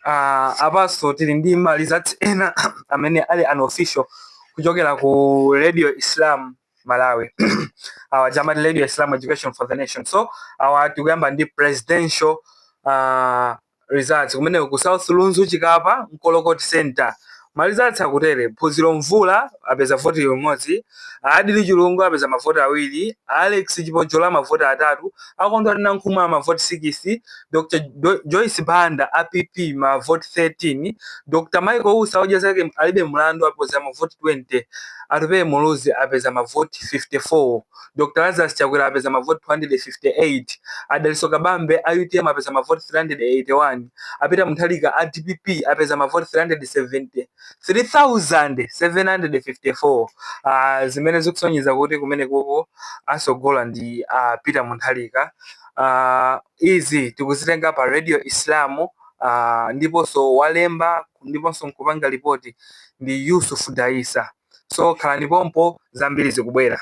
Apanso tili ndi ma results ena amene ali unofficial kuchokera ku Radio Islam Malawi, awa jamati Radio Islam Education for the Nation. So awa tikuyamba ndi presidential results kumene ku South Lunzu Chikapa Nkolokoti Center. Ma results akutere: Phunziro Mvula apeza voti imodzi, Adili Chilungu apeza mavoti 2, Alex Chipojola mavoti 3, Akondwani Nankhumwa mavoti 6, Dr Joyce Banda APP mavoti 13, Dr Michael Usa odya zake alibe mlandu apeza mavoti 20, Atupele Muluzi apeza mavoti 54, Dr Lazarus Chakwera apeza mavoti 258, Adaliso Kabambe a UTM apeza mavoti 381, Apita Mutharika a DPP apeza mavoti 370 3754, zimene zikusonyeza kuti kumene koko asogola ndi Peter Mutharika. Izi tikuzitenga pa Radio Islam, ndiponso walemba ndiponso nkupanga ripoti ndi Yusuf Daisa. So khalani pompo, zambiri zikubwera.